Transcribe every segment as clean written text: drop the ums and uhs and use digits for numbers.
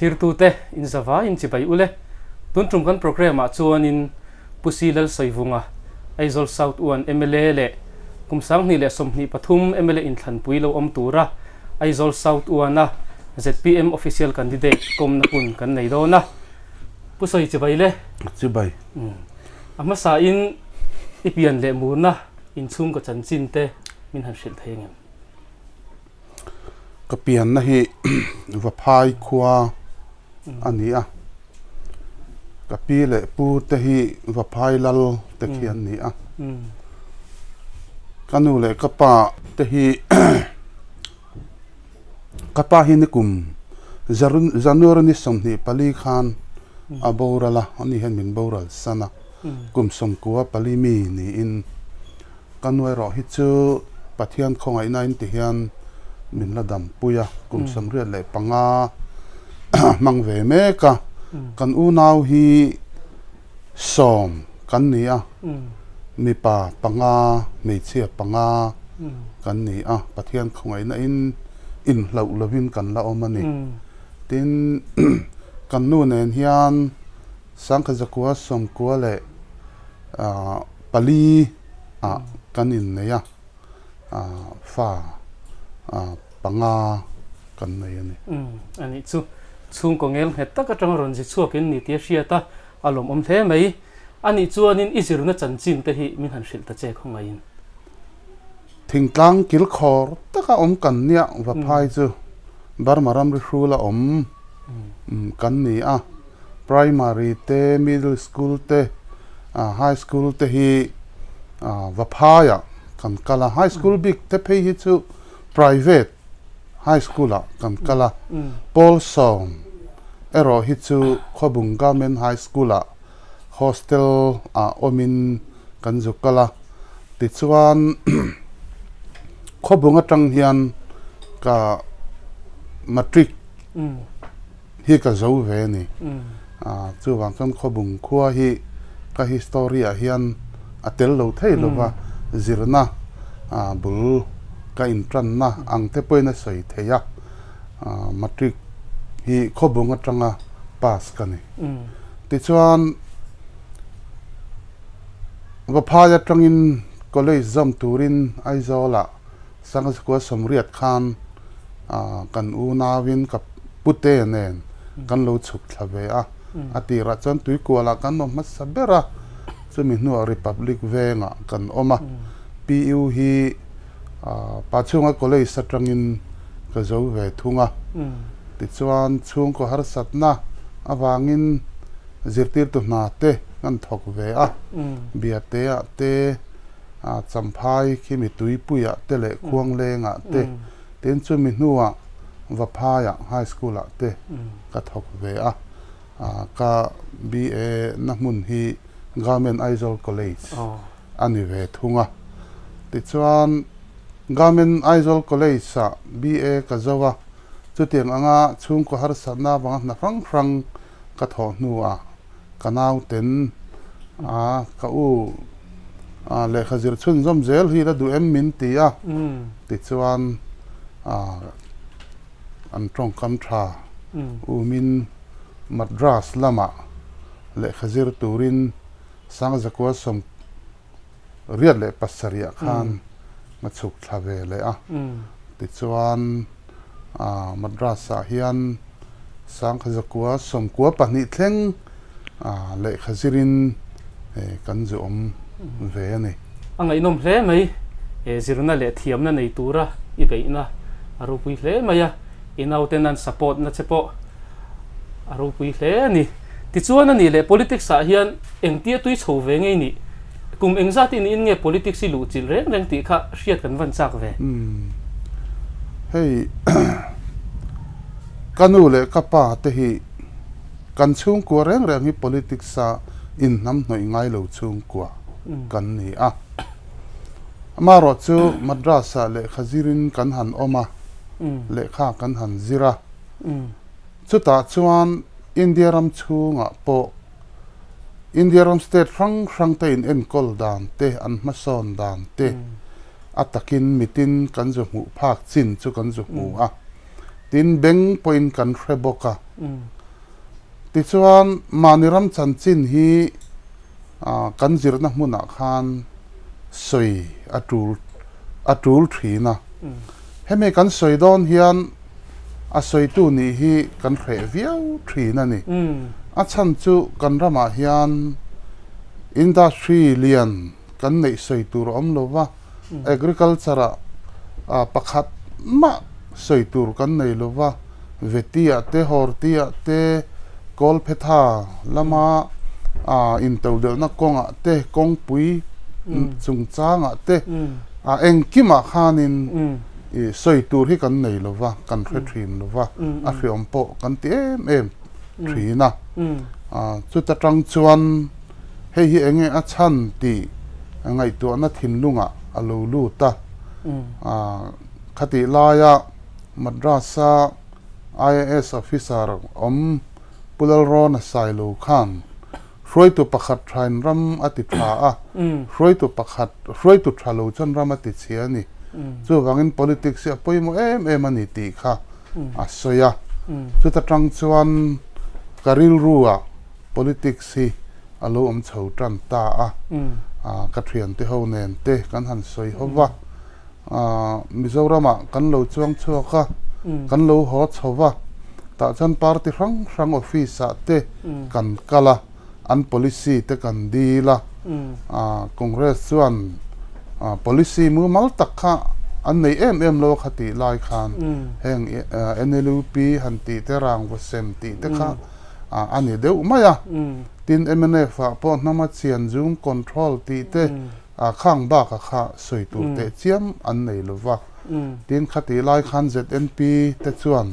Thlirtute in zavaiin chibai ule. Tun tum kan programme ah chuanin Pu Si Lalsawivunga, Aizawl South One mla leh kum 2023 mla inthlanpui lo awm tura Aizawl South One-a zpm Official Candidate kawmna hun kan nei dawn a. Pu Sawi chibai le. Chibai. A hmasain i pian leh murna inchhungkaw chanchin te min han hrilh thei angem? Ka pianna hi Vaphai khua a ni a, ka pi leh pu te hi Vaphai lal te khi an ni a, ka nu leh ka pa te hi ka pa hi nikum January ni 24 khan a boral a, ani hian min boral san a, kum 94 mi niin. Ka nu erawh hi chu Pathian khawngaihna in ti hian min la dampui a, kum 75 hmang ve mek a, kan unau hi sawm kan ni a, mipa panga hmeichhia panga kan ni a, Pathian khawngaihna in inhloh lovin kan la awm a ni. Tin, kan nu nen hian 1994 ah kan innei a, fa panga kan nei a ni. Umm, a nih chu. Chhungkaw ngel nghet tak atanga rawn zi chhuak in ni tih a hriat a, a lawmawm hle mai. A nih chuanin i zirna chanchin te hi min han hrilh ta che khawngaihin. Thingtlang kilkhawr taka awm kan nia Vaphai chu Burma ramri hrula awm kan ni a. Primary te, Middle School te, High School te hi Vaphaiah kan kal a. High School bik te phei hi chu Private High School-ah kan kal a. Pawl sawm erawh hi chu Khawbung Government High School-ah Hostel-ah awmin kan zu kal a. Tichuan Khawbung atang hian ka Matric hi ka zo ve a ni. Chuvang chuan Khawbung khua hi ka history ah hian a tel lo thei lo va, zirna bul ka intanna ang te pawhin a sawi thei a, matric hi Khawbung atanga pass ka ni. Tichuan Vaphai atangin college zawm turin Aizawlah 1980 khan kan unauin ka pute nen kan lo chhuk thla ve a, a tirah chuan Tuikualah kan awm hmasa ber a, chumi hnuah Republic Vengah kan awm a, PU hi Pachhunga College atangin ka zo ve thung a, tichuan chhungkaw harsatna avangin zirtirtu hna te kan thawk ve a, Biateah te Champhai khi mi tuipuiah te leh Khuanglengah te, tin chumi hnuah Vaphaiah High School-ah te ka thawk ve a. Ka BA na hmun hi Government Aizawl College a ni ve thung a. Tichuan Government Aizawl College-ah BA ka zo a, chutiang anga chhungkaw harsatna avanga hna hrang hrang ka thawh hnuah Ka nauten a ka u lehkha zir chhunzawm zel hi la duh em min ti a, tichuan an tawngkam tha umin Madras lamah lehkha zir turin 1987 ah khan ka chhuk thla ve leh a, tichuan Madras ah hian 1992 thleng lehkha zirin kan zu awm ve a ni. A ngaihnawm hle mai, zirna leh thiamna nei tura i beihna a ropui hle mai a, i nauten an support na che pawh a ropui hle a ni. Tichuan a nih leh politics ah hian engtia tui chho ve ngei nih? Kum engzat i niin nge politics i luh chilh reng reng tih kha hriat kan van chak ve. Umm hei ka nu leh ka pa te hi kan chhungkua reng reng hi politics a inhnamhnawih ngai lo chhungkua kan ni a. Amaherawh chu Madras ah lehkha zirin kan han awm a, lehkha kan han zir a. Chutah chuan India ram chhungah pawh India ram state hrang hrang te in enkawl dan te, an hmasawn dan te a takin mitin kan zu hmuh phak chin chu kan zu hmu a. Tin, beng pawhin kan hre bawk a. Tichuan, mahni ram chanchin hi kan zirna hmunah khan sawi a tul a tul thin a. Hemi kan sawi dawn hian a sawitu nih hi kan hreh viau thin a ni. A chhan chu kan ramah hian industry lian kan neih sawi tur a awm lo va, agriculture ah pakhat mah sawi tur kan nei lo va, Veti ah te, Horti ah te, Kawlphetha lama intodelhna kawngah te, kawngpui chungchangah te, engkimah khanin sawi tur hi kan nei lo va, kan hre thin lo va, a hreawm pawh kan ti em em thin a. Chuta tang chuan hei hi enge a chhan tih ngaihtuahna thinlungah a lo lut a. Khatih laia Madrasa IAS officer awm Pu Lalrawna Sailo khan hruaitu pakhat thain ram a ti tha a, hruaitu pakhat hruaitu tha lo chuan ram a ti chhia a ni. Chuvangin politics hi a pawimawh em em a ni tih kha a sawi a. Chuta tang chuan ka rilruah politics hi a lo awm chho tan ta a, ka thiante ho nen te kan han sawi ho va. Mizoramah kan lo chuang chhuak a, kan lo haw chho va, tah chuan party hrang hrang office ah te kan kal a, an policy te kan dil a, Congress chuan policy mumal tak kha an nei em em lo a kha tih lai khan heng NLUP han tih te rangva sem tih te kha a ni deuh mai a, tin mnf ah pawh hnama chian zoom control tih te A khang baka kha sawi tur teh chiam an nei lo va. Tin, khatih lai khan ZNP te chuan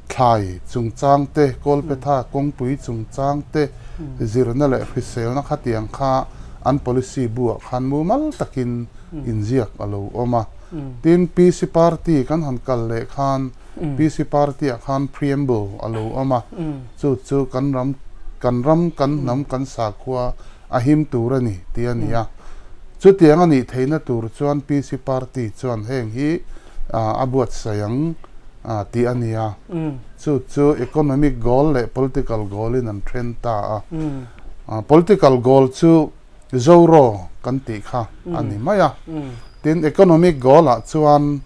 thlai chungchang te, Kawlphetha kawngpui chungchang te, zirna leh hriselna khatiang kha an policy buah khan mumal takin inziak a lo awm a. Tin, PC party kan han kal leh khan PC party-ah khan preamble a lo awm a, chu chu kan ram, kan ram, kan hnam, kan sakhua a him tur a ni tih a ni a. Chutiang a nih theihna tur chuan PC party chuan heng hi a buatsaih ang tih a ni a. Chu chu economic goal leh political goal in an then ta a. Political goal chu Zoro kan tih kha a ni mai a. Tin, economic goal ah chuan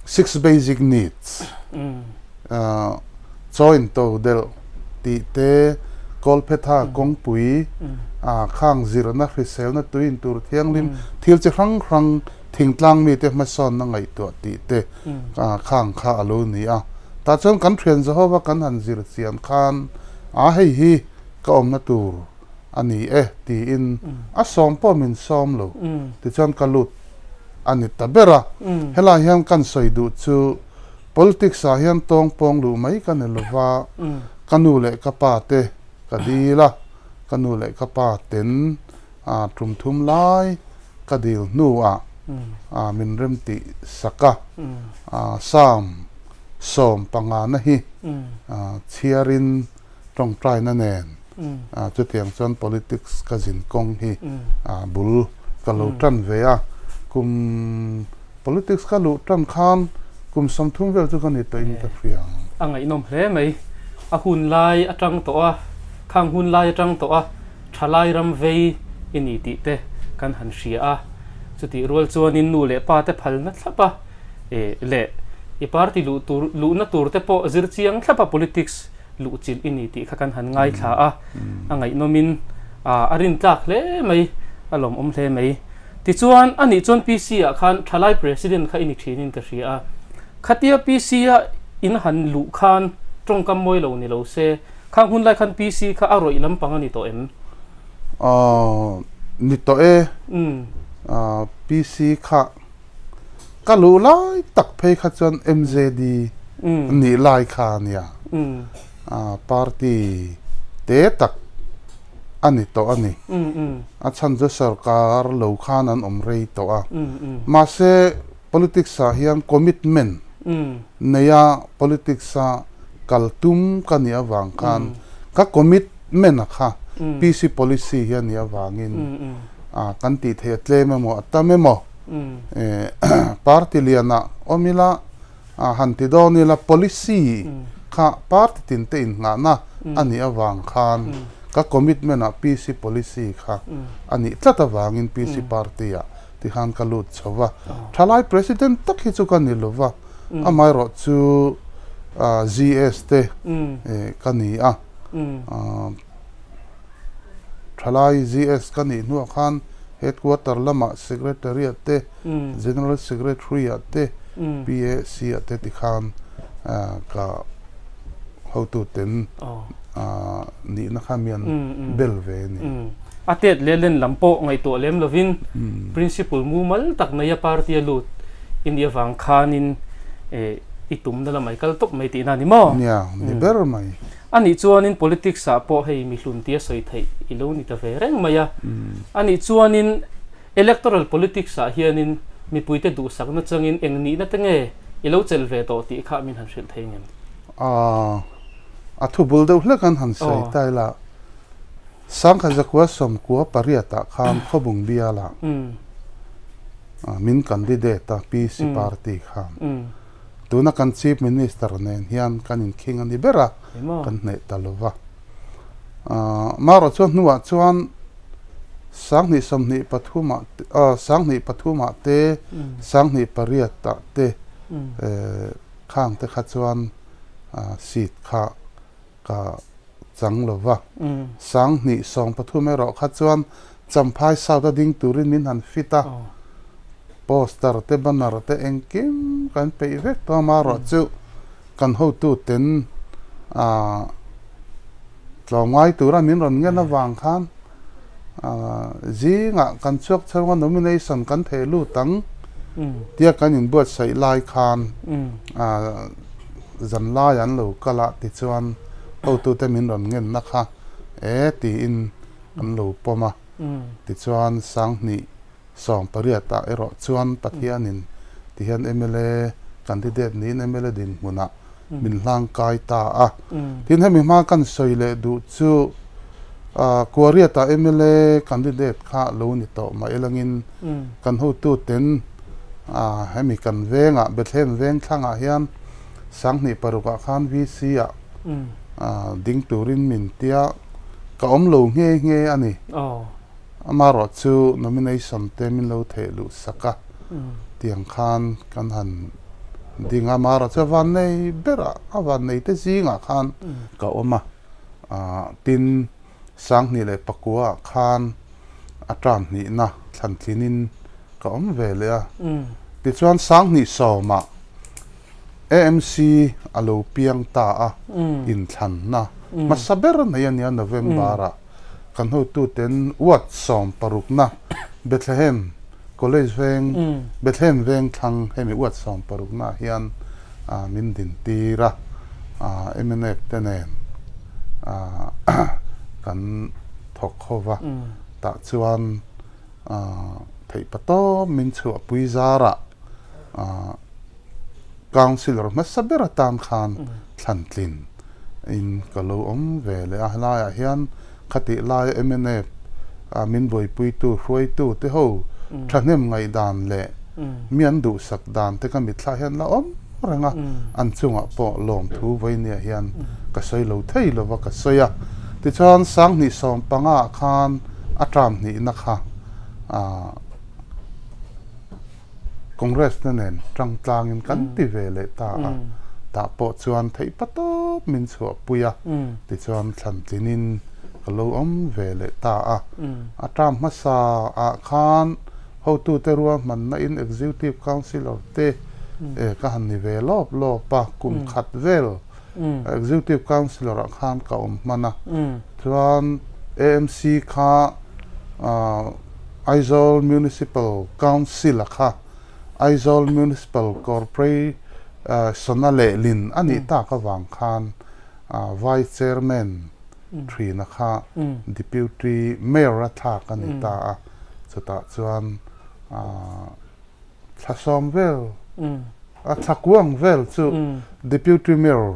six basic needs, chaw into delh tih te, kawlphetha kawngpui, khang zirna, hriselna, tui intur thianghlim, thil chi hrang hrang thingtlang mite hmasawnna ngaihtuah tih te khang kha a lo ni a. Tah chuan kan thian Jehova kan han zir chian khan, a hei hi ka awmna tur a ni e tiin a sawm pawh min sawm lo tichuan ka lut a ni ta ber a. Helai hian kan sawi duh chu politics ah hian tawng pawng luh mai ka ni lova, ka nu leh ka pa te ka dil a, ka nu leh ka pa ten tum thum lai ka dil hnuah min rem tih sak a, Psalm 15 na hi chhiarin tawngtaina nen chutiang chuan politics ka zin kawng hi bul ka lo tan ve a, kum politics ka luh tan khan kum 30 vel chu ka ni tawhin ka hria. A ngaihnawm hle mai. A hun lai atang tawh a, khang hun lai atang tawh a thalai ram vei i ni tih te kan han hria a, chutih rual chuanin nu leh pa te phalna thlap a leh i party luh tur luhna tur te pawh zir chiang thlap a politics luh chilh i ni tih kha kan han ngaithla a, a ngaihnawmin a rintlak hle mai, a lawmawm hle mai. Tichuan, a nih chuan PC ah khan thalai President kha i ni thinin ka hria a, khatia PC a in han luh khan tawngkam mawi lo ni lo se, khang hun lai khan PC kha a rawih lampang a ni tawh em? Aw, ni tawh e. PC kha Ka luh lai tak phei kha chuan MJD nih lai kha a nia. Party te tak a ni tawh a ni. A chhan chu sorkar lo khan an awm rei tawh a. Mahse politics ah hian commitment neia politics a kal tum ka nih avang khan ka commitment a kha PC policy hi a nih avangin kan tih theih a tlem emaw a tam emaw Party lianah awm ila Han ti dawn ila policy kha party tin te innghahna a nih avang khan ka commitment ah PC policy kha a nih tlat avangin PC party ah ti khan ka lut chho va. Thalai president tak hi chu ka ni lo va, amaherawh chu GS te ka ni a. Thalai GS ka nih hnuah khan headquarter lamah secretary-ah te, General Secretary-ah te, PAC-ah te tikhan ka hotuten nihna kha mi an bel ve a ni. A tet leh len lam pawh ngaihtuah lem lovin Principle mumal tak neia party a lut i nih avang khanin i tumna lamah i kal tawp mai tihna a ni maw? Nia, ni ber mai. A nih chuanin politics ah pawh hei mihlun tia sawi theih i lo ni ta ve reng mai a. A nih chuanin Electoral politics ah hianin mipuite duhsakna changin eng nihna te nge i lo chelh ve tawh tih kha min han hrilh thei ngem? Aaa, a thu bul deuh hlek an han sawi ta ila, Sangkhat zakua sawmkua pariatah khan Khawbung bialah min candidate a PC party khan. Tuna kan Chief Minister nen hian kan inkhing a ni ber a, kan hneh ta lo va. Marawh chuan hnuah chuan 28 pathumah 23 ah te, 28 ah te khang te kha chuan seat kha ka chang lo va. 2013 erawh kha chuan Champhai South a ding turin min han fit a, poster te banner te engkim kan peih vek tawh a, marawh chu kan hotuten tlawmngai tura min rawn ngen avang khan zingah kan chhuak chho a nomination kan theh lut ang tia kan inbuatsaih lai khan zan lai an lo kal a tichuan hotute min rawn ngenna kha e tiin an lo pawm a tichuan 2000 18 ah erawh chuan Pathianin tihian mla candidate niin mla dinhmunah min hlangkai ta a. Tin hemi hma kan sawi leh duh chu Kuariata mla candidate kha lo ni tawh mah elangin kan hotuten hemi kan vengah Bethlehem veng thlangah hian 2006 ah khan VC ah ding turin min tia ka awm lo nghe nghe a ni. Amaherawh chu nomination te min lo theh luh sak a, tiang khan kan han ding a. Amaherawh chu a vannei berah, a vannei te zingah khan ka awm a. Tin, 2009 ah khan a term hnihna thlan tlinin ka awm ve leh a. Tichuan 2010 ah AMC a lo piang ta a, inthlanna hmasa ber mai a nia November ah. Kan hotuten Ward 16na Bethlehem College veng, Bethlehem veng thlang hemi Ward 16na hian min din tir a, mnf te nen kan thawk ho va, tah chuan theihpatawp min chhuahpui zarah Councillor hmasa ber atan khan thlantlin in ka lo awm ve leh a, helaiah hian khatih laia mnf min buaipuitu hruaitu te ho thahnem ngaihdan leh mi an duhsak dan te ka mitthlah hian la awm reng a, an chungah pawh lawmthu vawinia hian ka sawi lo thei lo va ka sawi a, tichuan 2015 ah khan a term hnihna kha Congress te nen tang tlangin kan ti ve leh ta a, tah pawh chuan theih pa tawp min chhuahpui a, tichuan thlan tlinin ka lo awm ve leh ta a. A term hmasa ah khan hotute ruahmanna in Executive Councillor te ka han ni ve lawp lawp a, kum khat vel Executive Councillor ah khan ka awm hman a, chuan AMC kha Aizawl Municipal Council a kha Aizawl Municipal Corporation-a lehlin a nih tak avang khan Vice Chairman thina kha Deputy Mayor a thlak a ni ta a, chutah chuan Thla sawm vel, a thla kuang vel chu Deputy Mayor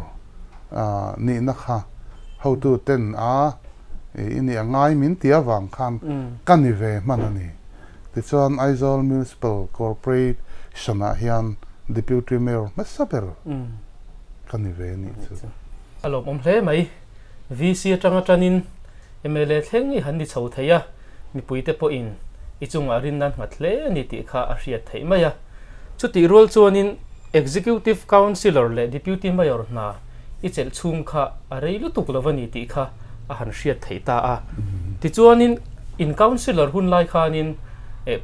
nihna kha hotu ten a i nih a ngai min ti avang khan ka ni ve hman a ni. Tichuan Aizawl Municipal Corporation ah hian Deputy Mayor hmasa ber ka ni ve anih chu. A lawmawm hle mai. VC atanga tanin mla thleng i han ni chho thei a, mipuite pawhin i chungah rin nan nghat hle a ni tih kha a hriat theih mai a. Chutih rual chuanin Executive Councillor leh Deputy Mayor hna i chelh chhung kha a rei lutuk lo a ni tih kha a han hriat theih ta a. Tichuanin in Councillor hun lai khanin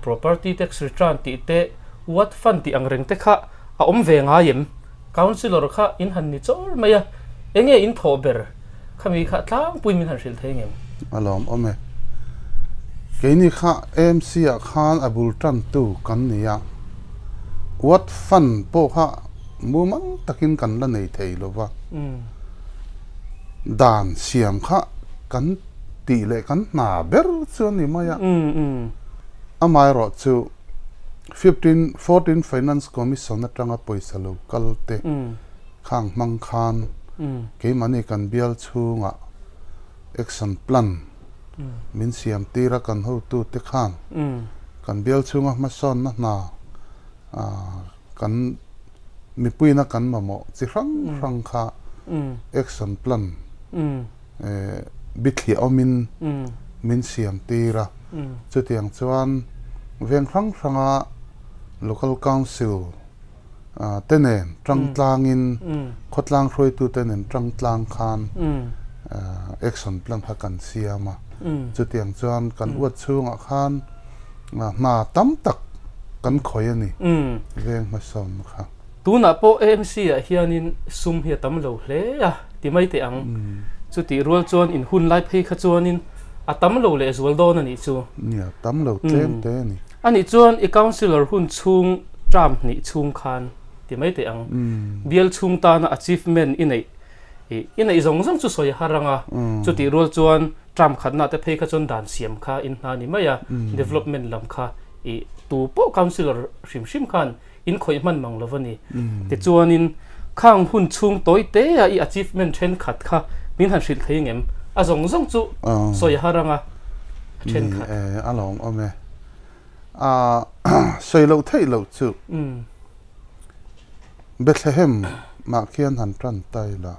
Property Tax Return tih te, Ward Fund tih ang reng te kha a awm ve ngai em? Councillor kha in han ni chawr mai a, enge in thawh ber khami kha tlangpui min han hrilh thei ngem? A lawm awm e. Keini kha AMC ah khan a bul tantu kan ni a, Ward Fund pawh kha mumal takin kan la nei thei lo va, dan siam kha kan tih leh kan hna ber chu a ni mai a. Amaherawhchu 15 Fourteen Finance Commission atanga pawisa lo kal te khang hmang khan keimahni kan bial chhungah action plan min siam tir a kan hotute khan kan bial chhunga hmasawnna hna kan mipuina kan mamawh chi hrang hrang kha action plan bithliah awmin min siam tir a, chutiang chuan veng hrang hranga Local Council te nen tangtlangin khawtlang hruaitute nen tangtlang khan action plan kha kan siam a, chutiang chuan kan uat chhungah khan hna tam tak kan khawih a ni veng hmasawnna kha. Tunah pawh AMC ah hianin sum hi a tam lo hle a ti mai teh ang. Chutih rual chuan in hun lai phei kha chuanin a tam lo leh zual dawn a nih chu. Nia, tam lo tlem te a ni. A nih chuan i councillor hun chhung term hnih chhung khan ti mai teh ang. Bial chhung tana achievement i neih i neih zawng zawng chu sawi a har ang a. Chutih rual chuan term khatna te phei kha chuan dan siam kha in hna ni mai a, development lam kha i tu pawh councillor hrim hrim khan in khawih hman mang lo a ni. Tichuanin khang hun chhung tawi te a i achievement thenkhat kha min han hrilh thei ngem? A zawng zawng chu sawi a har ang a, a thenkhat. Ni e, a lawm awm e. A sawi loh theih loh chu Bethlehem mah khian han tan ta ila.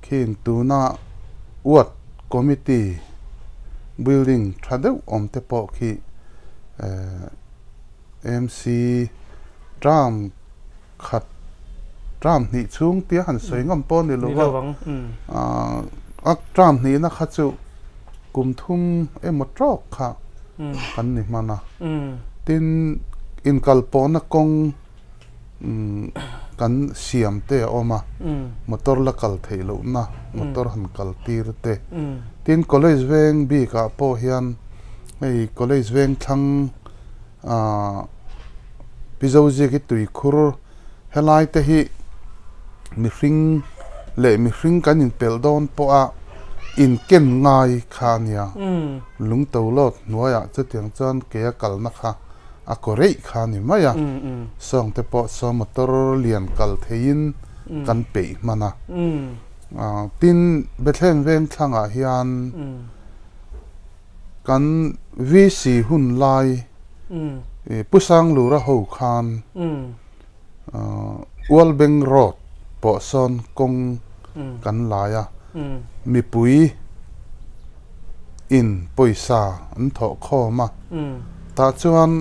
Khian tuna Ward Committee building tha deuh awm te pawh khi MC term khat term hnih chhung tia han sawi ngam pawh a ni lo va, a term hnihna kha chu kum thum emaw tawk kha kan ni hman a, tin inkalpawhna kawng kan siam te a awm a, motor la kal theih lohna motor han kal tir te, tin college veng bikah pawh hian hei college veng thlang ahh Pi Zoziak hi tuikhur helai te hi mihring leh mihring kan inpelh dawn pawh a inken ngai kha a nia, lungto lawt hnuaiah chutiang chuan kea kalna kha. a kaw reih kha a ni mai a, sawng te pawh saw motor lian kal theiin kan peih hman a, tin Bethlehem veng thlangah hian kan VC hun lai Pu Sanglura ho khan Ualbeng Road pawh sawn kawng kan lai a, mipui in pawisa an thawh khawm a, tah chuan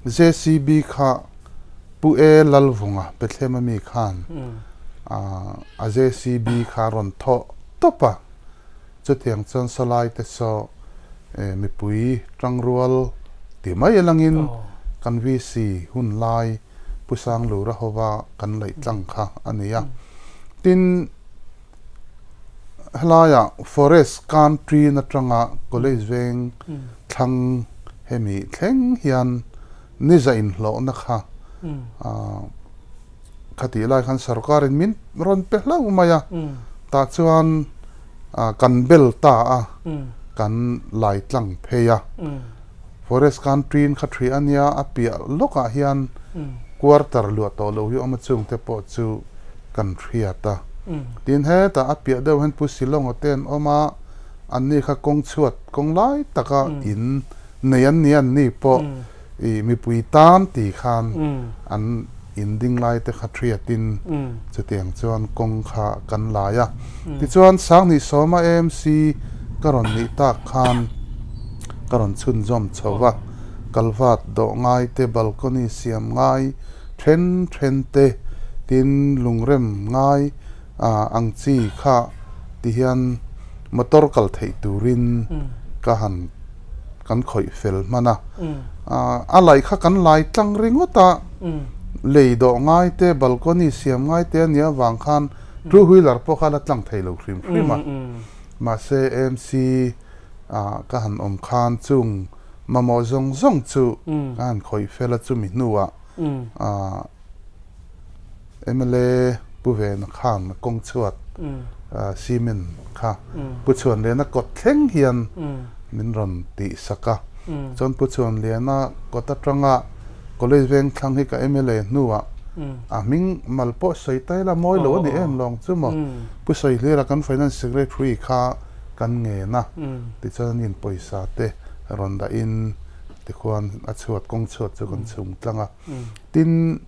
JCB kha Pu E Lalvunga Bethlehem ami khan a JCB kha a rawn thawh tawp a, chutiang chuan sawlai te saw mipui tangrual ti mai alangin kan VC hun lai Pu Sanglura hova kan laih tlang kha a ni a, tin Helaiah forest country atanga college veng thlang hemi thleng hian niza inhlawhna kha khatih lai khan sarkarin min rawn pe hlauh mai a, tah chuan kan bel ta a, kan lai tlang phei a. Forest country in kha ṭhi a nia, a piah lawkah hian quarter luah tawh loh hi awm a chungte pawh chu kan hriat a. Tin hetah a piah deuh hian Pu Shillong-a te an awm a, anni kha kawng chhuat kawng lai taka in nei an ni a, anni pawh. I mipui tan ti khan an in ding lai te kha thiatin chutiang chuan kawng kha kan lai a. Tichuan Sanghnih Sawma AMC ka rawn nih tak khan ka rawn chhunzawm chho va, kalvat dawh ngai te, balcony siam ngai then then te, tin lungrem ngai ang chi kha ti hian motor kal theih turin ka han kan khawih fel hman a, a laih kha kan lai tlang ringawt a, lei dawh ngai te, balcony siam ngai te a nih avang khan two wheeler pawh kha la tlang thei lo hrim hrim a, mahse AMC ah ka han awm khan chung mamawh zawng zawng chu ka han khawih fel a, chumi hnuah Mla Pu Vena khan kawng chhuat cement kha Pu Chhuanliana kawt thleng hian min rawn tih sak a. Chuan Pu Chhuanliana kawt atanga College Vengthlang hi ka mla hnuah a hming mal pawh sawi ta ila mawi lo a ni em lawng chu maw. Pu Sawihlira kan Finance Secretary kha kan ngen a, tichuan an in pawisa te rawn dahin tikhuan a chhuat kawng chhuat chu kan chhung tlang a. Tin,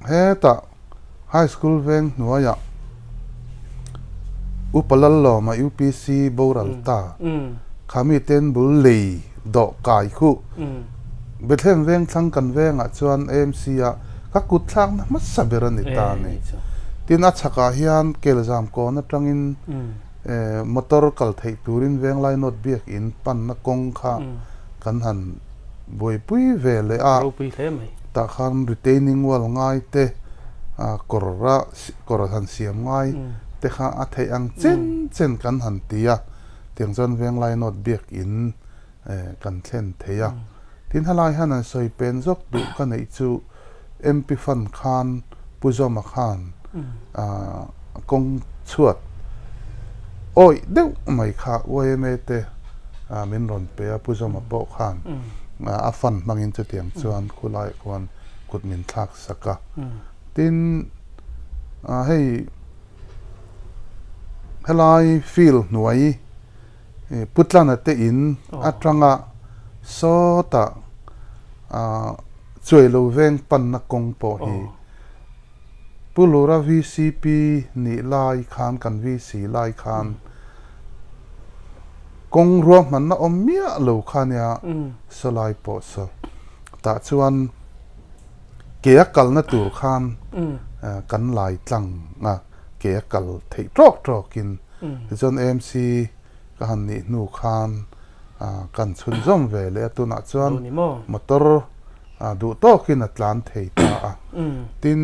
hetah High School veng hnuaiah Upa Lallawma UPC boral ta kha miten bul lei dawh kai khuh Bethlehem veng thlang kan vengah chuan AMC ah ka kut thlakna hmasa ber a ni ta a ni. Tin, a chhakah hian Kelzam kawn atangin motor kal theih turin Venglai North Biakin panna kawng kha kan han buaipui ve leh a, Ropui hle mai. Tah khan retaining wall ngai te, kawr a kawr han siam ngai te kha a theih ang chen chen kan han ti a, tiang chuan Venglai North Biakin kan thlen thei a. Tin helai hian an sawi pen zawk duh ka neih chu MP Fund khan Pu Zawma khan kawng chhuat awih deuh mai kha yma te min rawn pe a, Pu Zawma pawh khan a fund hmangin chutiang chuan khulaiah khuan kut min thlak sak a. Tin, hei helai field hnuai Pu Tlana te in atanga sawtah Chuailo veng panna kawng pawh hi Pu Lura VCP nih lai khan kan VC lai khan kawng ruahmanna awm miah lo kha nia sawlai pawh saw tah chuan ke a kalna tur khan kan lai tlang a ke a kal theih tawk tawkin tichuan AMC ka han nih hnu khan kan chhunzawm ve leh a tunah chuan motor duh tawkin a tlan thei ta a tin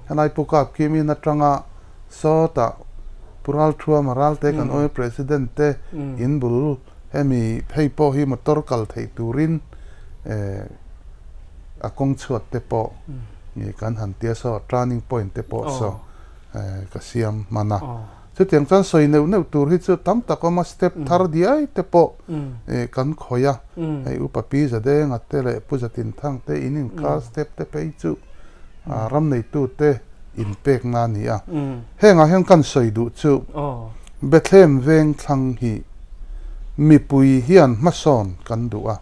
helai Pu Kap Kim in atanga sawtah Pu Ralthuama Ralte kan awm President te in bul hemi hei pawh hi motor kal theih turin a kawng chhuat te pawh kan han tia saw turning point te pawh saw ka siam hman a. Chutiang chuan sawi neuh neuh tur hi chu tam tak awm a, step thar diai te pawh kan khawih a, hei Upa Pi Zadenga te leh Pu Zatinthang te in inkar step te phei chu ram neitu te inpekna a ni a. Hengah hian kan sawi duh chu Bethlehem veng thlang hi mipui hian hmasawn kan duh a,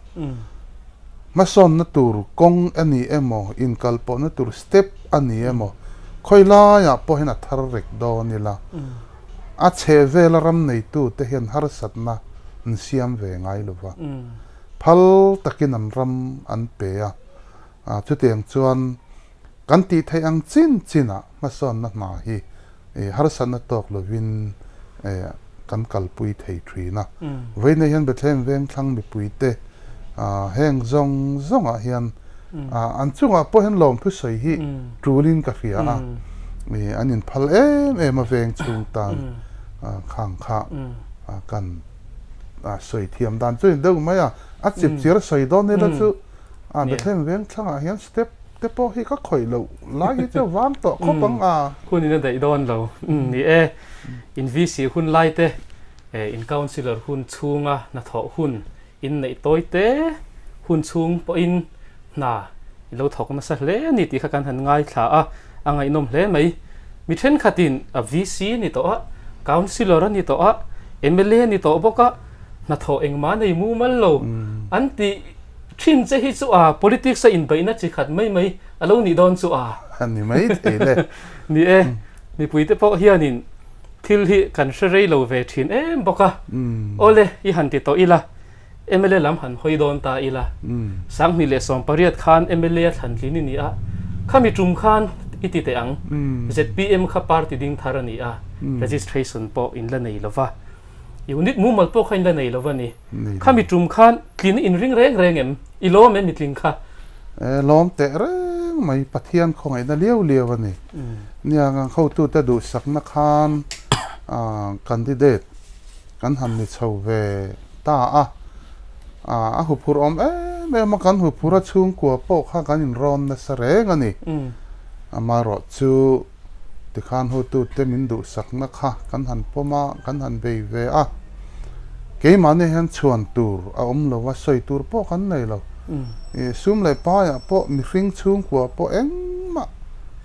Hmasawnna tur kawng a ni emaw, inkalpawhna tur step a ni emaw, khawi laiah pawh hian a thar rek dawn ila, a chheh vela ram neitute hian harsatna an siam ve ngai lo va, phal takin an ram an pe a, chutiang chuan kan tih theih ang chin chinah hmasawnna hna hi harsatna tawk lovin kan kalpui thei thin a. Vawiinah hian Bethlehem Vengthlang mipuite heng zawng zawngah hian an chungah pawh hian lawmthu sawi hi tulin ka hria a, an inphal em em a veng chhung tan khang kha kan sawi thiam dan chu a ni deuh mai a, a chipchiar sawi dawn ila chu Bethlehem Vengthlangah hian step te pawh hi ka khawih loh lai hi chu vang tawh khawp ang a. Hun in a daih dawn lo. Ni e, in VC hun lai te, in councillor hun chhunga hnathawh hun in neih tawi te hun chhung pawhin hna i lo thawk nasa hle a ni tih kha kan han ngaithla a, a ngaihnawm hle mai. Mi thenkhatin a VC a ni tawh a, councillor a ni tawh a, mla a ni tawh bawk a, hnathawh engmah nei mumal lo an tih. Thin che hi chu a politics a inbeihna chi khat mai mai a lo nih dawn chu a. A ni mai thei le. Ni e, mipuite pawh hianin thil hi kan hre rei lo ve thin em bawk a. Awle, i han ti tawh ila, mla lam han hawi dawn ta ila. 2018 khan mla a thlan tlin i ni a, khami tum khan i ti teh ang. Zpm kha party ding thar a ni a, registration pawh in la nei lo va. Unit mumal pawh kha in la nei lo va ni. Khami tum khan tlin in ring reng reng em? I lawm em i tling kha? E, lawm teh reng mai, Pathian khawngaihna liau liau a ni. Nia, kan hotute duhsakna khan candidate kan han ni chho ve ta a, a huphurh awm em em a, kan huphurh a chhungkua pawh kha kan inrawn nasa reng a ni. Amaherawh chu Tikhan hotute min duhsakna kha kan han pawm a, kan han bei ve a. Keimahni hian chhuan tur a awm lo a, sawi tur pawh kan nei lo. Ih, sum leh paiah pawh mihring chhungkua pawh engmah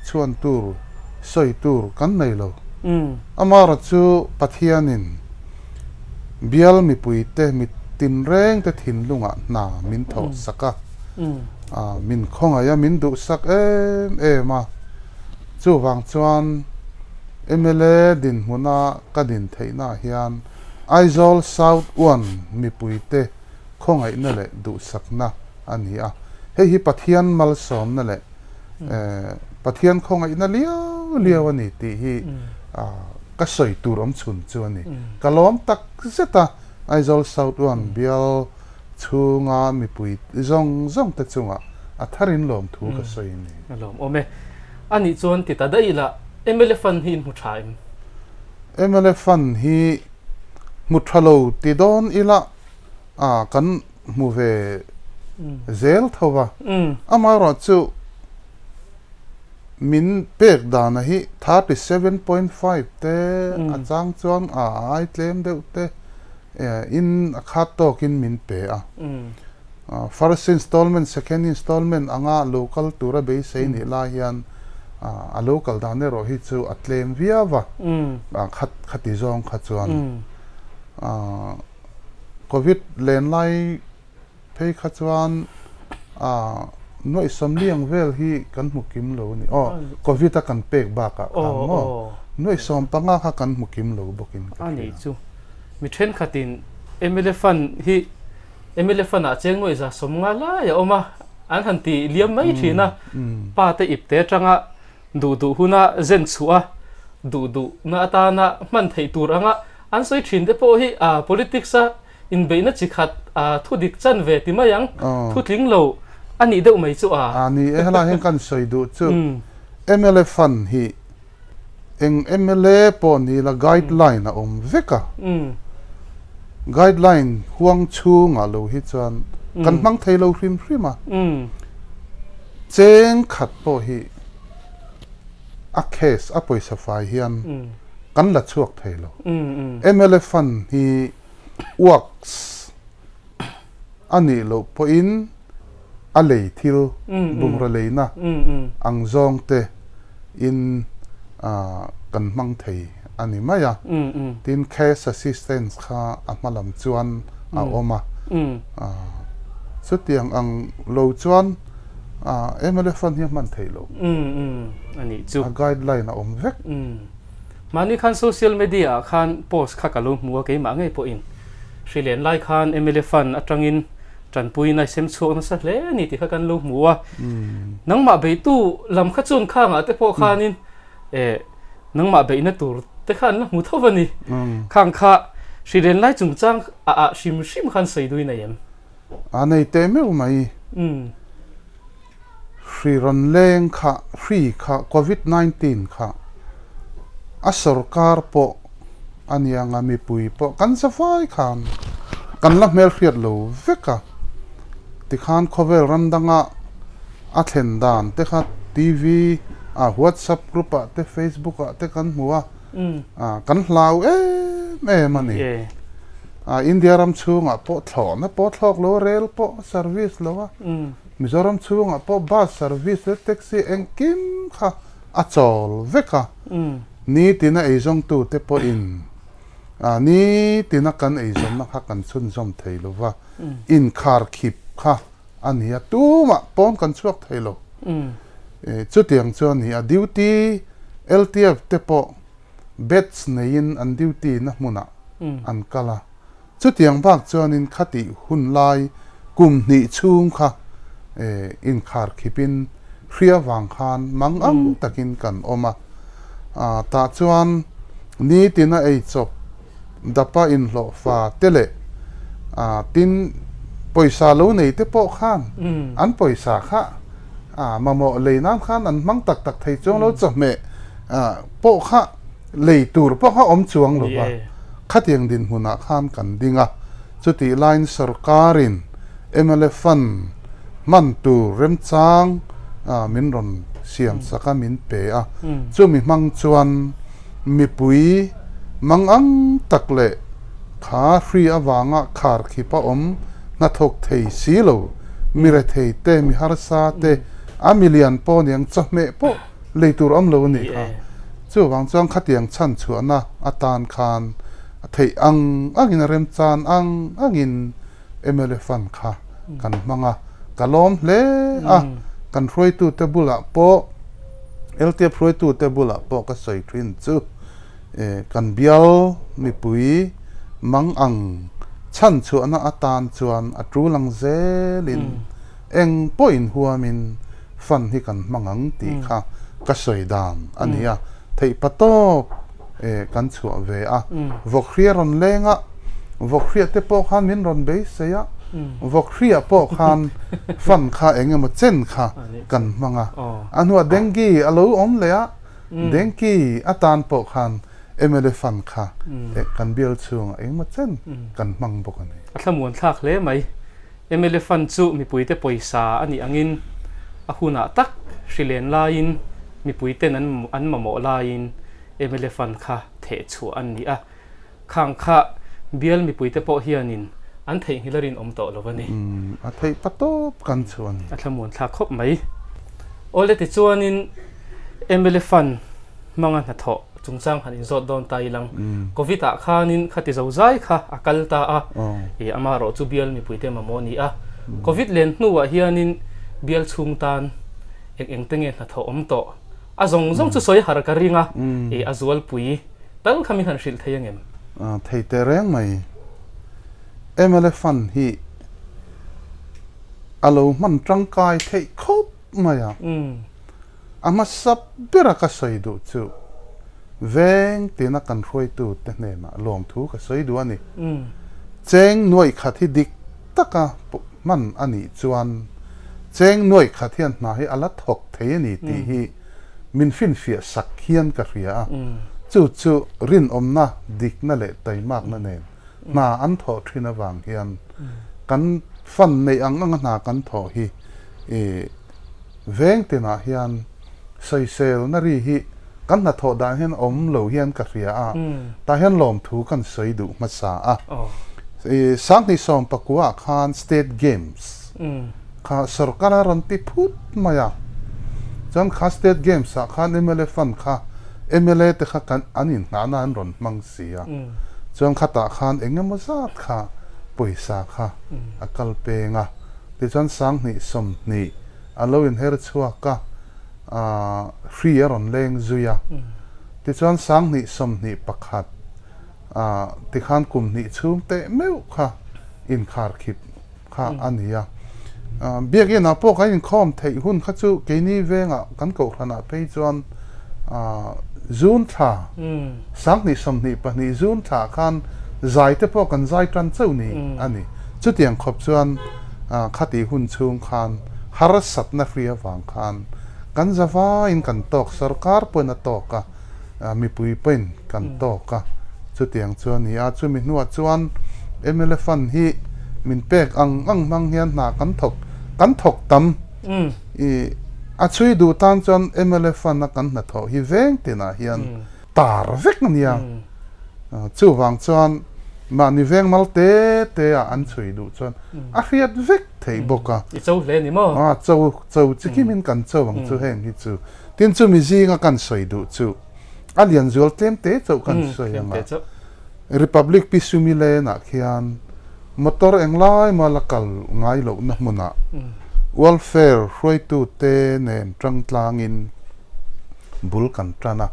chhuan tur, sawi tur kan nei lo. Amaherawh chu Pathianin bial mipuite mit tinrengte thinlungah hna min thawhsak a, min khawngaih a, min duhsak em em a. Chuvang chuan mla dinhmuna ka din theihnaah hian Aizawl South One mipuite khawngaihna leh duhsakna a ni a. Hei hi Pathian malsawmna leh Pathian khawngaihna liau liau a ni tih hi ka sawi tur awm chhun chu a ni. Ka lawm tak zet a, Aizawl South One bial chhunga mipui zawng zawng te chungah a tharin lawmthu ka sawi a ni. A lawmawm e. A nih chuan ti ta daih ila, mla fund hi in hmu tha em? Mla fund hi hmu tha lo ti dawn ila a kan hmu ve zel tho va. Amaherawhchu min pek dana hi 37.5 te a chang chuan a ai tlem deuh te In a khat tawkin min pe a. First installment, second installment anga lo kal tura beisei nih lai hian a lo kal dan erawh hi chu a tlem viau a, khat khati zawng kha chuan. Covid len lai Phei kha chuan nuaih sawmliang vel hi kan hmu kim lo a ni. Aw, Covid a kan pek bakah khan maw? Nuaih 15 kha kan hmu kim lo bawkin ka hria. A nih chu. Mi thenkhatin mla fund hi mla fund ah cheng nuaih 150 lai a awm a, an han ti liam mai thin a. Pa te ip te atanga duh duh huna zen chhuah a, duh duhna atana hman theih tur anga an sawi thin te pawh hi politics a Inbeihna chi khat thu dik chan ve ti mai ang, thu tling lo a nih deuh mai chu a. A ni e, helai hian kan sawi duh chu mla fund hi eng mla pawh ni la guideline a awm vek a, guideline huang chhungah lo hi chuan kan hmang thei lo hrim hrim a, cheng khat pawh hi a case a pawisa fai hian kan la chhuak thei lo. Mla fund hi Works a nih loh pawhin a lei thil bungraw leina ang zawng te in kan hmang thei a ni mai a. Tin, cash assistance kha a hma lam chuan a awm a. Chutiang ang lo chuan mla fund hi a hman theih loh. A guideline a awm vek. Mahni khan social media ah khan post kha ka lo hmu a, keimah ngei pawhin hri len lai khan mla fund atangin tanpuina i sem chhuak nasa hle a ni tih kha kan lo hmu a. Nangmah beitu lam kha chuan khangah te pawh khanin eh nangmah beihna tur te kha an la hmu tho a ni. Khang kha hri len lai chungchang ah ah hrim hrim khan sawi dui nei em? A nei teh meuh mai. Hri rawn leng kha, hri kha, Covid 19 kha a sorkar pawh a nia nga mipui pawh kan za fai khan kan la hmelhriat lo vek a, tikhan khawvel ram danga a thlen dan te kha TV ah WhatsApp group ah te Facebook ah te kan hmu a, kan hlau em em a ni. India ram chhungah pawh thlawhna pawh thlawk lo a, rel pawh service lo a. Mizoram chhungah pawh bus service leh taxi engkim kha a chawl vek a, nitina eizawngtute pawhin nitina kan eizawnna kha kan chhunzawm thei lo va, inkharkhip kha a ni a, tumah pawn kan chhuak thei lo. Chutiang chu a ni a, duty LTF te pawh batch neiin an duty na hmunah an kal a, Chutiang bak chuanin khatih hun lai kum hnih chhung kha inkhar khipin hria vang khan mang ang takin kan awm a. Tah chuan nitina ei chawp dapa inhlawh fa te leh tin pawisa lo nei te pawh khan an pawisa kha mamawh lei nan khan an hmang tak tak thei chuang lo chawhmeh pawh kha Lei tur pawh a awm chuang lo va, khatiang dinhmunah khan kan ding a, chutih laiin sorkarin mla fund hman tur remchang min rawn siam sak a, min pe a, chumi hmang chuan mipui mangang tak leh kha hri avanga khar khip a awm hnathawk thei si lo, mi rethei te, mi harsa te, a milian pawh niang chawhmeh pawh Lei tur awm lo a nih kha. Chuvang chuan khatiang chhan chhuahna atan khan a theih ang angin a remchan ang angin mla fund kha kan hmang a, ka lawm hle a, kan hruaitute bulah pawh LTF hruaitute bulah pawh ka sawi thin chu kan bial mipui mang ang chhan chhuahna atan chuan a tul ang zelin eng pawhin huamin Fund hi kan hmang ang tih kha ka sawi dan a ni a, theih pa tawp kan chhuah ve a, Vawkhria rawn leng a, Vawkhria te pawh khan min rawn beisei a, Vawkhria pawh khan fund kha eng emaw chen kha kan hmang a, a hnuah Dengue a lo awm leh a, Dengue atan pawh khan mla fund kha kan bial chhungah eng emaw chen kan hmang bawk a ni. A thlamuan thlak hle mai. Mla fund chu mipuite pawisa a nih angin a hunah tak hrilen laiin mipuiten an an mamawh laiin mla fund kha theh chhuah an ni a, khang kha bial mipuite pawh hianin an theihnghilh a rinawm tawh lo a ni. Umm, a theih pa tawp kan chu a ni. A thlamuan thlak khawp mai. Awle tichuanin mla fund hmanga hnathawh chungchang han inzawt dawn ta ilang. Covid ah khanin khati zo zai kha a kal ta a, ih amaherawh chu bial mipuite mamawh a ni a. Covid len hnuah hianin bial chhung tan eng eng te nge hnathawh awm tawh a zawng zawng chu sawi har ka ring a, ih a zualpui tal kha min han hrilh thei angem? Thei teh reng mai. Mla fund hi a lo hman tangkai theih khawp mai a. A hmasa bera ka sawi duh chu veng tina kan hruaitute hnenah lawmthu ka sawi duh a ni. Cheng nuaih khat hi dik taka hman a nih chuan cheng nuaih khat hian hna hi a la thawk thei a ni tih hi min finfiah sak hian ka hria a. Chu chu rinawmna, dikna leh taimakna nen hna an thawh thin avang hian kan fund neih ang anga hna kan thawh hi Veng tinah hian sawiselna ri hi kan hnathawh dan hian awm lo hian ka hria a, tah hian lawmthu kan sawi duh hmasa a. Sanghnih sawmpakua ah khan State Games kha sorkar a rawn ti phut mai a, chuan kha State Games ah khan mla fund kha mla te kha kan an inhnahna an rawn hmang si a, chuan khatah khan eng emaw zat kha pawisa kha a kal peng a. Tichuan 20 20 a lo inher chhuak a, hri a rawn leng zui a. Tichuan 20 21 tikhan kum hnih chhung teh meuh kha inkhar khip kha a ni a. Biakinah pawh kan inkhawm theih hun kha chu keini vengah kan kohhranah phei chuan June thla, 20 22 June thla khan zai te pawh kan zai tan chauh ni a ni. Chutiang khawp chuan khatih hun chhung khan harsatna hri avang khan kan zavaiin kan tawk, sorkar pawhin a tawk a, mipui pawhin kan tawk a, chutiang chu a ni a. Chumi hnuah chuan mla fund hi min pek ang ang hmang hian hna kan thawk, kan thawk tam. I a chhui duh tan chuan mla fund a kan hnathawh hi veng tinah hian tar vek a nia. Chuvang chuan mahni veng mal te te ah an chhui duh chuan a hriat vek theih bawk a. I cho hle ni maw? A cho, cho chi kim in kan cho ang chu heng hi chu. Tin chumi zinga kan sawi duh chu a lian zual tlem te chauh kan sawi ang a. Republic Pi Sumi Lane ah khian. Motor englai mah la kal ngai lohna hmunah welfare hruaitute nen tangtlangin bul kan tan a,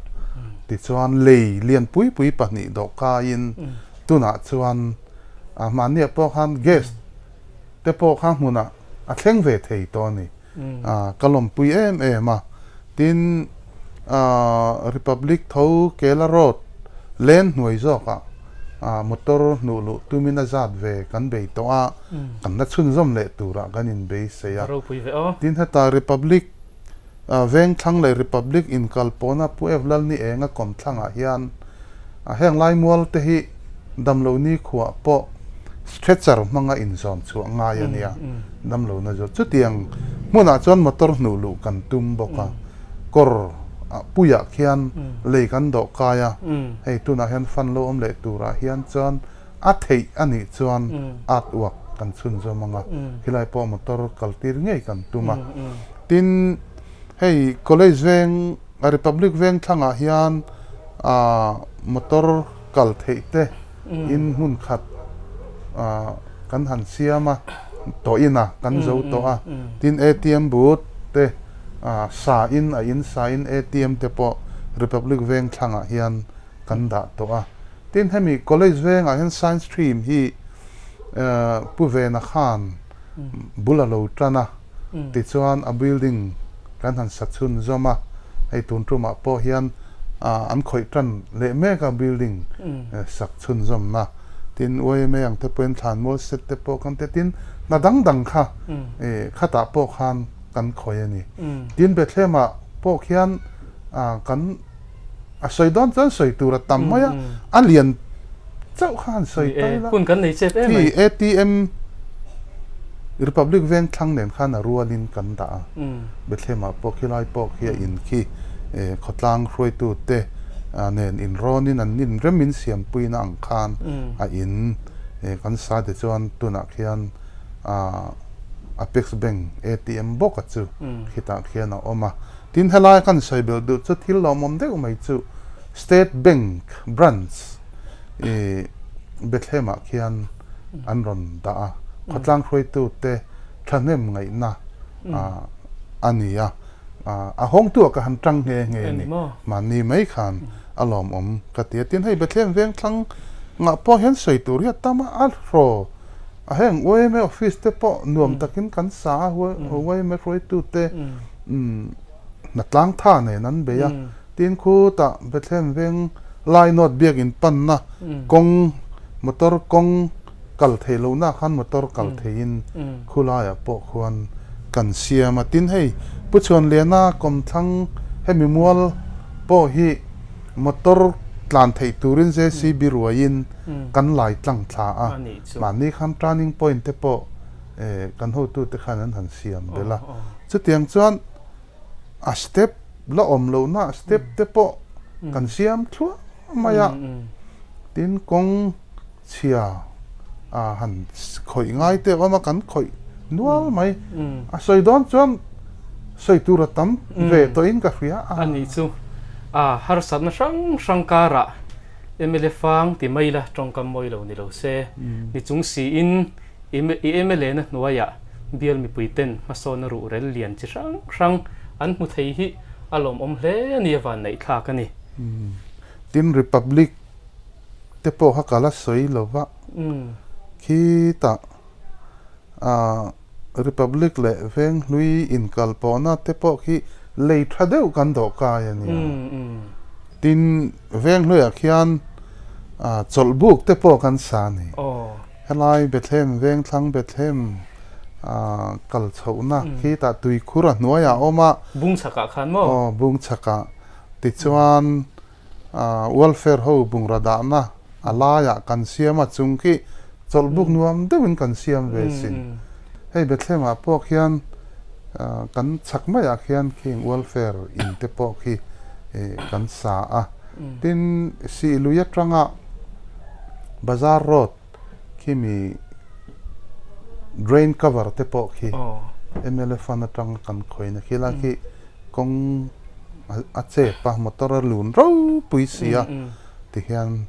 tichuan lei lian pui pui pahnih dawhkaiin tunah chuan mahniah pawh khan gas te pawh kha hmunah a thleng ve thei tawh a ni. Ka lawmpui em em a, tin Republic tho Kela Road len hnuai zawkah motor hnuh luh tumin a zat ve kan bei tawh a, kan la chhunzawm leh turah kan inbeisei a. Tin heta Republic Vengthlang leh Republic inkal pawna Pu Ev Lalni Enga kawmthlangah hian heng laimual te hi damlo nikhuah pawh stretcher hmanga inzawm chhuah ngai a nia. Damlohna zawh chutiang hmunah chuan motor hnuh luh kan tum bawk a, kawr puiah khian lei kan dawh kai a, hei tunah hian fund lo awm leh turah hian chuan a theih a nih chuan art work kan chhunzawm ang a, khilai pawh motor kal tir ngei kan tum a. Tin, hei college veng, Republic veng thlangah hian motor kal theih te in hmun khat kan han siam a, tawh in a, kan zo tawh a, tin ATM booth te sa in a in sa in ATM te pawh Republic veng thlangah hian kan dah tawh a, tin hemi college vengah hian science stream hi Pu Vena khan bul a lo tan a, tichuan a building kan han sa chhunzawm a, hei tun tumah pawh hian an khawih tan leh mek a building sak chhunzawmna tin yma ang te pawhin thlanmual set te pawh kan ti a, tin hna dang dang kha khatah pawh khan kan khawih a ni. Tin Bethlehem-ah pawh khian kan A sawi dawn chuan sawi tur a tam mai a, a lian chauh kha han sawi ta ila. Hun kan nei chep em mai. Khi ATM Republic veng thlang nen khan a rualin kan dah a, Bethlehem-ah pawh khi lai pawh khi a in khi khawtlang hruaitute nen inrawnin an inrem in siampuina ang khan a in kan sa tichuan tunah khian Apex Bank ATM bawk a chu khitah khian a awm a. Tin helai kan sawi belh duh chu thil lawmawm deuh mai chu State Bank branch i Bethlehem ah khian an rawn dah a, khawtlang hruaitu te thahnem ngaihna a ni a, a hawngtu ah ka han tang nghe nghe a ni, mahni mai khan a lawmawm ka ti a. Tin hei Bethlehem veng thlang ngah pawh hian sawi tur hi a tam a, a hraw a heng yma office te pawh nuam takin kan sa a, yma hruaitu te hnatlang tha nen an bei a, tin khutah Bethlehem veng lai nawt biakin panna kawng motor kawng kal theih lohna khan motor kal theihin khulaiah pawh khuan kan siam a, tin hei Pu Chhuanliana kawmthlang hemi mual pawh hi motor tlan theih turin JCB ruaiin kan lai tlang thla a, mahni khan turning point te pawh kan hotute khan an han siam belh a, chutiang chuan a step la awm lohna step te pawh kan siam thluah mai a, tin kawng chhia a han khawih ngai te awm a kan khawih nual mai, a sawi dawn chuan sawi tur a tam ve tawhin ka hria a. A nih chu a harsatna hrang hrang karah mla fang ti mai la tawngkam mawi lo ni lo se ni chung siin I mla na hnuaiah bial mipui ten hmasawnna ruhrel lian chi hrang hrang an hmu thei hi a lawmawm hle a ni a vanneih thlak a ni. Tin Republic te pawh kha ka la sawi lo va, khitah Republic leh Venghlui inkal pawhna te pawh khi lei tha deuh kan dawh kai a nia. Tin Venghluiah khian chawlhbuk te pawh kan sa a ni. Helai Bethlehem Vengthlang Bethlehem kal chhohna khitah tuikhur a hnuaiah a awm a. Bung chhakah khan maw? Aw, bung chhakah. Tichuan welfare ho bungraw dahna a laiah kan siam a, chung khi chawlhbuk nuam deuhin kan siam ve sin. Hei Bethlehem-ah pawh khian kan chhak maiah khian khing welfare in te pawh khi kan sa a. Tin, Sihlui atanga Bazar Road khimi drain cover te pawh khi mla fund atanga kan khawina khi lai khi kawng a chep a motor a lun ropui si a tihian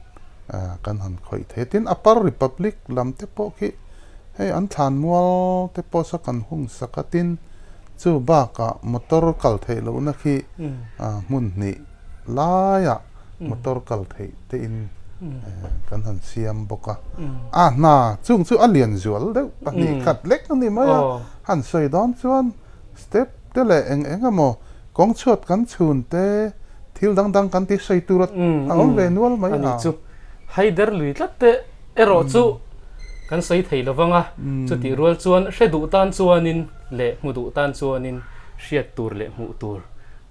kan han khawih thei a. Tin, Upper Republic lam te pawh khi. Hei an thlanmual te pawh saw kan hung sak a, tin chu bakah motor kal theih lohna khi hmun hnih laiah motor kal theih te in kan han siam bawk a. A hna chung chu a lian zual deuh pahnih khat lek a ni mai a, han sawi dawn chuan step te leh eng eng emaw kawng chhuat kan chhun te thil dang dang kan ti sawi tur a awm ve nual mai a. Ani chu haider lui tlat te erawh chu kan sawi thei lo vang a, chutih rual chuan hre duh tan chuanin leh hmu duh tan chuanin hriat tur leh hmuh tur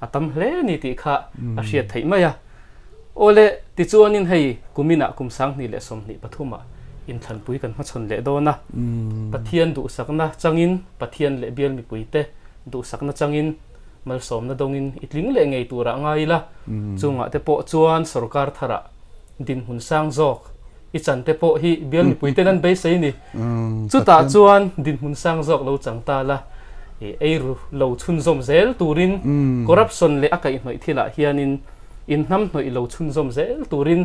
a tam hle a ni tih kha a hriat theih mai a. Awle, tichuanin hei kuminah kum 2023 ah inthlanpui kan hmachhawn leh dawn a, Pathian duhsakna changin Pathian leh bial mipuite duhsakna changin malsawmna dawngin i tling leh ngei turah ngai ila, chungah te pawh chuan sorkar tharah dinhmun sang zawk i chan te pawh hi bial mipui ten an beisei ni. Chutah chuan dinhmun sang zawk lo chang ta la, eiru lo chhunzawm zel turin corruption leh a kaihhnawih thilah hianin inhnamhnawih lo chhunzawm zel turin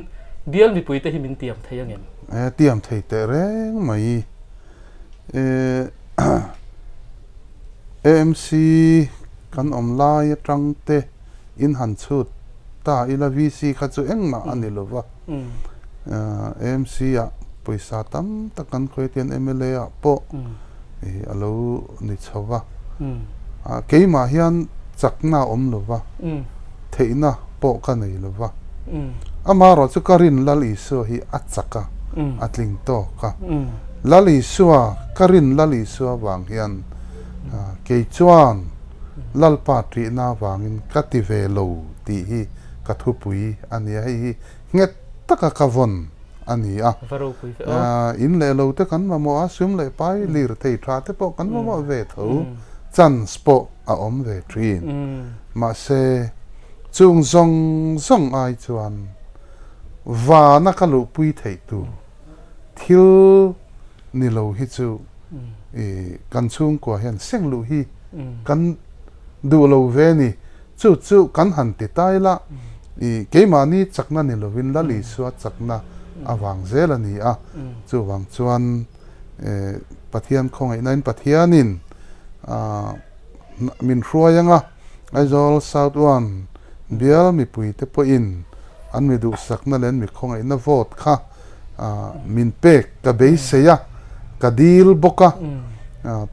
bial mipui te hi min tiam thei angem? Tiam thei teh reng mai. AMC kan awm lai atang te in han chhut ta ila VC kha chu engmah a ni lova. AMC ah pawisa tam tak kan khawi tian mla ah pawh a lo ni chho va. Keimah hian chakna a awm lova, theihna pawh ka nei lova. Amaherawh chu ka rin Lal Isua hi a chak a, a tling tawk a. Lal Isua, ka rin Lal Isua vang hian kei chuan Lalpa ṭihna vangin ka ti ve lo tih hi ka thupui a ni a, hei hi nghet taka ka vawn a ni a. In leh lo te kan mamawh a, sum leh pai lir thei tha te pawh kan mamawh ve tho, chance pawh a awm ve thin. Mahse, chung zawng zawng ai chuan vana ka luhpui theih tur thil ni lo hi chu kan chhungkua hian seng luh hi kan duh lo ve a ni. Chu chu kan han ti ta ila, i keimahni chakna ni lovin Lal Isua chakna avang zel a ni a. Chuvang chuan Pathian khawngaihnain Pathianin min hruai anga Aizawl South One bial mipuite pawhin an mi duhsakna leh an mi khawngaihna vote kha min pek ka beisei a, ka dil bawk a,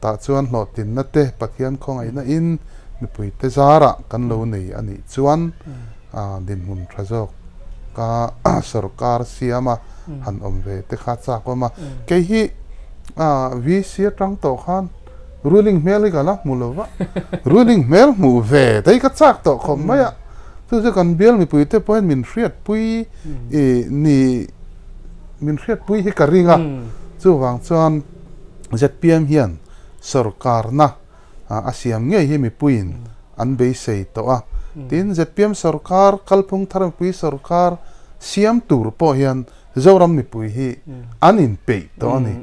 tah chuan hlawhtlinna te Pathian khawngaihna in mipuite zarah kan lo nei a nih chuan dinhmun tha zawk ka sorkar siam a han awm ve te kha chak awm a. Kei hi VC atang tawh khan ruling hmel hi ka la hmu lo va, ruling hmel hmuh ve te hi ka chak tawh khawp mai a, chu chu kan bial mipuite pawhin min hriatpui I ni min hriatpui hi ka ring a, chuvang chuan zpm hian sorkarna a siam ngei hi mipuiin an beisei tawh a. Tin, zpm sorkar, kalphung thar mipui sorkar siam tur pawh hian Zoram mipui hi an inpeih tawh a ni.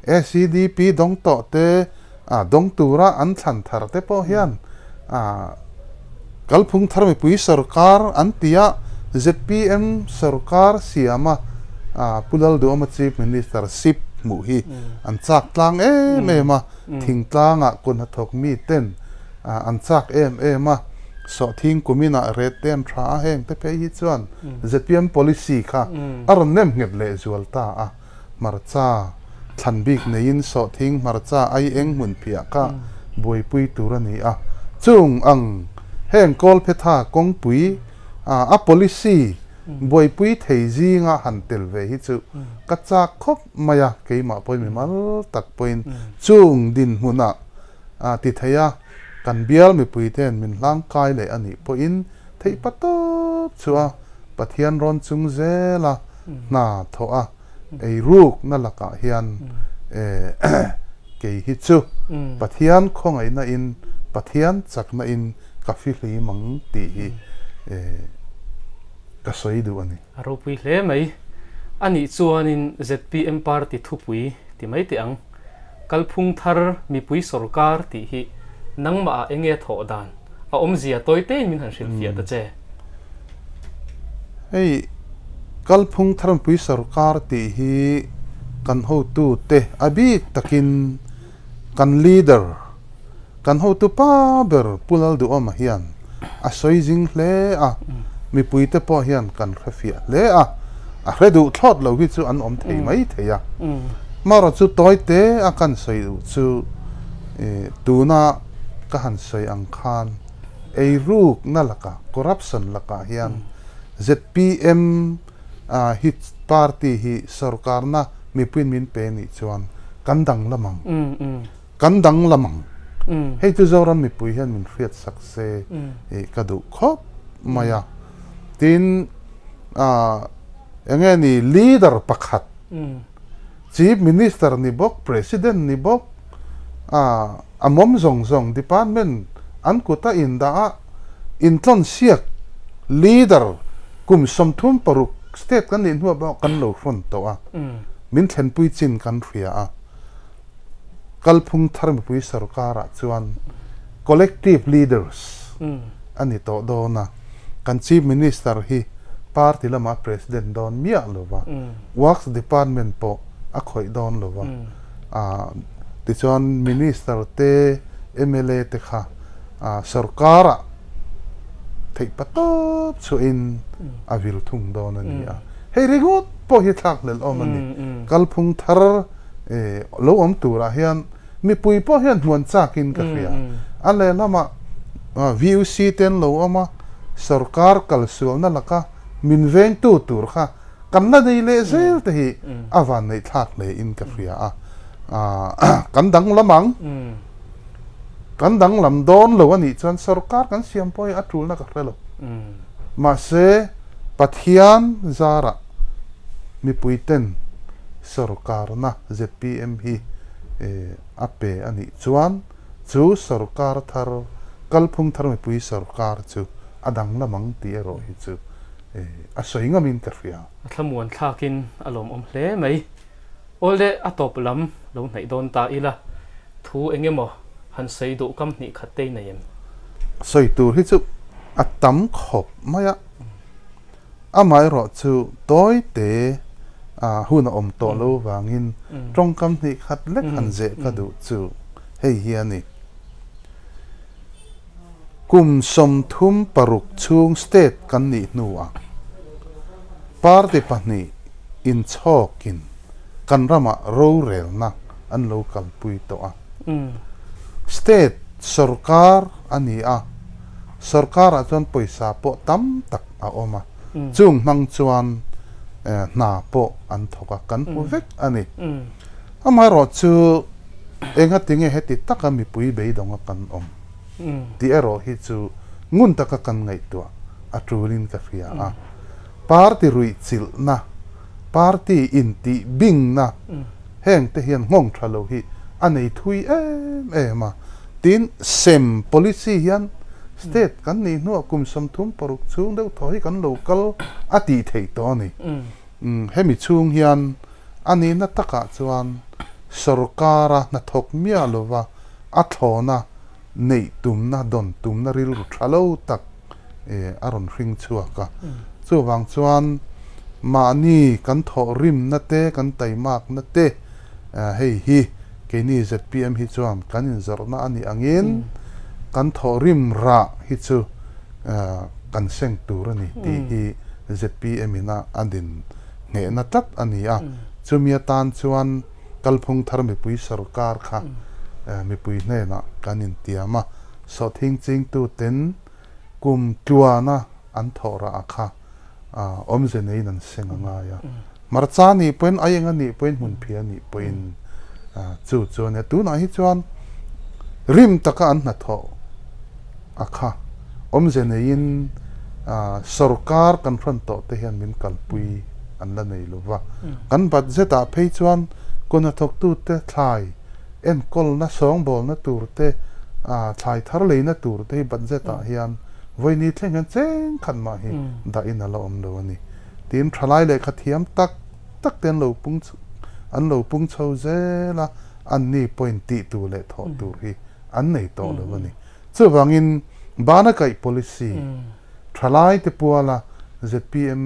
SEDP dawng tawh te, dawng tura an thlan thar te pawh hian Kalphung thar mipui sorkar an ti a, zpm sorkar siama Pu Lalduhawma Chief Minister sip hmuh hi an chak tlang em em a, thingtlangah kut hnathawk mi ten an chak em em a, sawhthing kuminah ret te an tha a, heng te phei hi chuan zpm policy kha a rawn nem nghet leh zual ta a. Hmarcha thlan bik neiin sawhthing hmarcha ai eng hmun phiah kha buaipui tur a ni a. Chung ang heng Kawlphetha kawngpui a policy buaipui thei zinga han tel ve hi chu ka chak khawp mai a, keimah pawhin mimal tak pawhin chung dinhmunah ti thei a, kan bial mipuite'n min hlangkai leh a nih pawhin theih pa tawp chu a Pathian rawn chung zel a hna thawh a eirukna lakah hian kei hi chu Pathian khawngaihna in Pathian chakna in ka fihlim ang tih hi ka sawi duh a ni. A ropui hle mai. Anih chuanin zpm party thupui ti mai teh ang. Kalphung thar mipui sorkar tih hi nangmah ah enge thawh dan a awmzia tawi tein min han hrilhfiah ta che. Hei Kalphung thar mipui sorkar tih hi kan hotute a bik takin kan leader, kan hotu pa ber Pu Lalduhawma hian a sawi zing hle a, mipuite pawh hian kan hre fiah hle a, a hre duh thlawt lo hi chu an awm thei mai thei a. Marawh chu tawi te a kan sawi duh chu tuna ka han sawi ang khan eirukna lakah, corruption lakah hian zpm hi party hi sorkarna mipuiin min pe nih chuan kan danglam ang. Kan danglam ang. Hei chu Zoram mipui hian min hriat sak se ka duh khawp mai a. Tin, eng nge ni leader pakhat, Chief Minister ni bawk, President ni bawk, a mawm zawng zawng department an kuta indah a, intlawn siak leader kum 36 state kan nih hnuah pawh kan lo hrawn tawh a, min thlenpui chin kan hria a. Kalphung thar mipui sorkarah chuan collective leaders a ni tawh dawn a, kan Chief Minister hi party lamah President dawn miah lo va, Works Department pawh a khawih dawn lo va, tichuan Minister te, mla te kha sorkarah theih patawp chhuahin a vil thung dawn a ni a. Hei ringawt pawh hi thlakhlelh awm a ni. Kalphung thar lo awm turah hian mipui pawh hian hmuan chakin ka hria. A lehlamah VUC te an lo awm a, sorkar kalsualna laka min vengtu tur kha kan la nei leh zel te hi a vanneih thlak hle in ka hria a. Kan danglam ang. Kan danglam dawn lo a nih chuan sorkar kan siam pawh hi a tulna ka hre lo. Mahse, Pathian zarah mipuiten sorkarna zpm hi a pe a nih chuan chu sorkar thar, kalphung thar mipui sorkar chu a danglam ang tih erawh hi chu a sawi ngamin ka hria. A thlamuan thlakin a lawmawm hle mai. Awle a tawp lam lo hnaih dawn ta ila, thu eng emaw han sawi duh kam hnih khat te i nei em? Sawi tur hi chu a tam khawp mai a, amaherawh chu tawi te hun a awm tawh lo vangin tawngkam hnih khat lek han zeh ka duh chu hei hi a ni. Kum 36 chhung state kan nih hnuah party pahnih inchhawkin kan ramah rorelna an lo kalpui tawh a. State sorkar a ni a, sorkarah chuan pawisa pawh tam tak a awm a, chung hmang chuan hna pawh an thawk a, kan hmu vek a ni. Amaherawhchu engatinge heti taka mipui beidawnga kan awm? Tih erawh hi chu ngun taka kan ngaihtuah a tulin ka hria a. Party ruihchilhna, party intih bingna heng te hian nghawng tha lo hi a nei thui em em a. Tin, sem policy hian state kan nih hnuah kum 36 chhung deuh thaw hi kan lo kal a tih theih tawh a ni. Hemi chhung hian a nihna takah chuan sorkara hnathawk miah lova a thlawna neih tumna, dawn tumna rilru tha lo tak a rawn hring chhuak a. Chuvang chuan mahni kan thawh rimna te, kan taimakna te hei hi keini zpm hi chuan kan inzawrhna a nih angin kan thawh rim rah hi chu kan seng tur a ni tih hi zpm ina a din nghehna tlat a ni a. Chumi atan chuan Kalphung thar mipui sorkar kha mipui hnenah kan intiam a, sawhthing chingtuten kum tluana an thawh rah kha awmze neiin an seng a ngai a. Hmarcha nih pawhin, aieng a nih pawhin, hmunphiah a nih pawhin chu chu a nia. Tunah hi chuan rim taka an hnathawh a kha awmze neiin sorkar kan hrawn tawh te hian min kalpui an la nei lo va. Kan budget ah phei chuan kut hnathawktute thlai enkawlna sawngbawlna tur te, thlai thar leina tur te hi budget ah hian vawiini thleng hian cheng khat mah hi dahin a la awm lo a ni. Tin, thalai lehkha thiam tak tak te an lo pung an lo pung chho zel a, anni pawhin tih tur leh thawh tur hi an nei tawh lo a ni. Chuvangin bana kaih policy thalai te puala zpm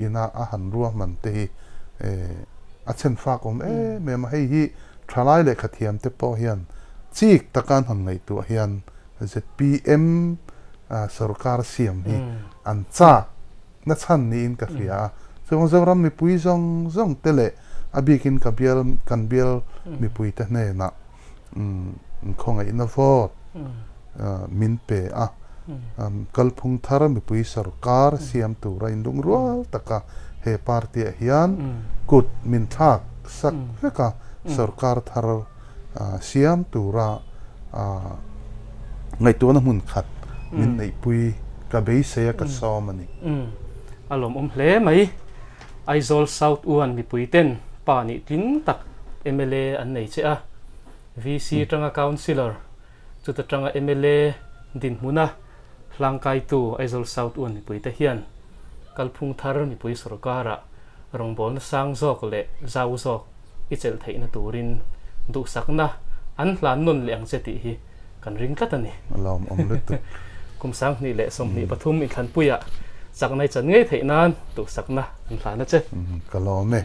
ina a han ruahman te hi. a chhen fak awm em em a, hei hi thalai lehkha thiam te pawh hian chik taka an han ngaihtuah hian zpm sorkar siam hi an chak na chhan niin ka hria a, chuvang Zoram mipui zawng zawng te leh a bikin ka bial kan bial mipui te hnenah khawngaihna vote min pe a, kalphung thar mipui sorkar siam tura inlungrual taka he party ah hian kut min thlak sak vek a, sorkar thar siam tura ngaihtuahna hmun khat min neihpui ka beisei a ka sawm a ni. A lawmawm hle mai. Aizawl South Uan mipui ten pa nih tling tak mla an nei che a, VC tanga Councillor, chuta tanga mla dinhmuna hlangkaitu Aizawl South Uan mipui te hian kalphung thar mipui sorkarah rawngbawlna sang zawk leh zau zawk i chelh theihna turin duhsakna an hlan nawn leh ang che tih hi kan ring tlat a ni. A lawmawm lutuk. Kum 20 leh 23 inthlanpuiah chakna i chan ngei theih nan duhsakna an hlan a che. Ka lawm e.